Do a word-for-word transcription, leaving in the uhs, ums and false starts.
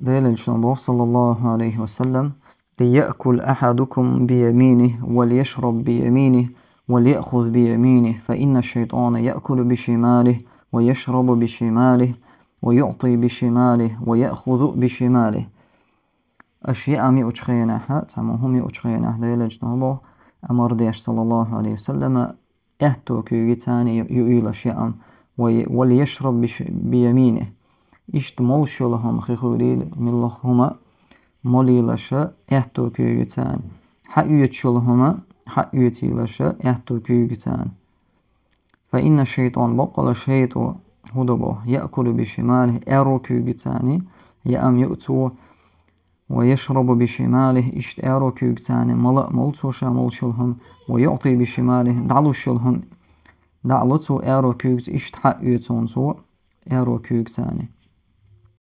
Делан элчано боху, саллаллаху алейхи ва саллям: «ليأكل أحدكم بيمينه وليشرب بيمينه وليأخذ بيمينه، فإن الشيطان يأكل بشماله ويشرب بشماله ويعطي بشماله ويأخذ بشماله». Аша яам юучу хенахь, цхьаммо хӀума юучу хенахь, Делан элчано боху, амар деш, саллаллаху алейхи ва саллям, аьтту куьйгацани ю-, юийлаш яам, ва, «وليشرب بيمينه». Иштта молуш йолу хӀума хи хуьлийла, муьлхха хӀума молийлаша аьтту куьйгацани. Хьаоьцуш йолу хӀума хьаоьцийлаша аьтту куьйгацани. «فإن الشيطان», баккъала шайтӀо хӀун до боху, «يأكل بشماله», аьрру куьйгацани яам юу цо, «ويشرب بشماله», иштта аьрру куьйгацани мала а молу цо ша молуш йолу хӀума, «ويعطي بشماله», дӀалуш йолу хӀума дӀа а ло цо аьрру куьйгаца, иштта хьаоьцу хьуна цо аьрру куьйгацани.